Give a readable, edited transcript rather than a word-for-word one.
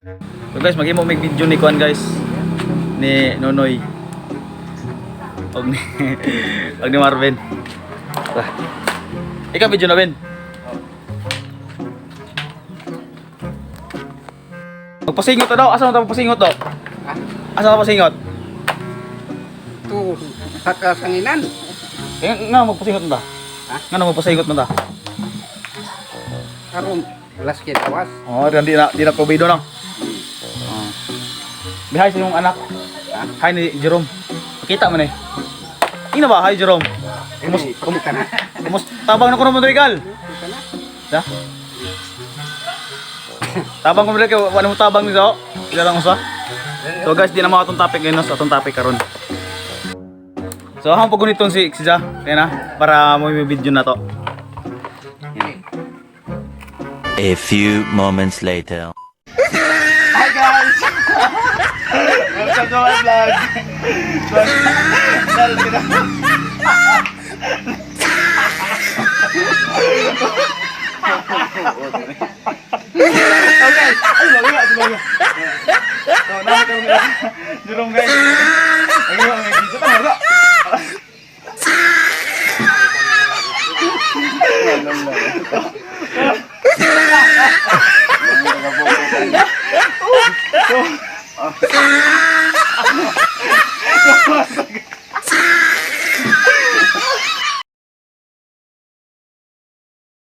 So guys, maghimo mig video ni kuan, guys. Ni Nonoy. Og ni Marvin. Tara. Ikaw video na, Ben. Magpasingot na daw. Asa na magpasingot daw? Asa na pasingot? Tu sa kasanginan. Eh, nga magpasingot na ta. Ha? Nga na magpasingot na ta. Karon las kitawas. Oh, di na kubido na. Oh. Bihay sa imong anak. Hi ni Jerome. Makita man eh. Ina ba? Hi, Jerome. Kumus Kumusta na. Kumusta? Tabang na ko naman regal. Kita na. Da? Tabang ko kay wala mo tabang nito. Sila lang usa. So guys, di na mo atong topic ngayon, sa atong topic karon. So ahang paguniton si si Ja, kaya na para mo may video na to. A few moments later. Hi guys! Welcome to my vlog. Okay. Ay, lagi lagi lagi. So, na karon Jerome, guys. Ay, may video ka na.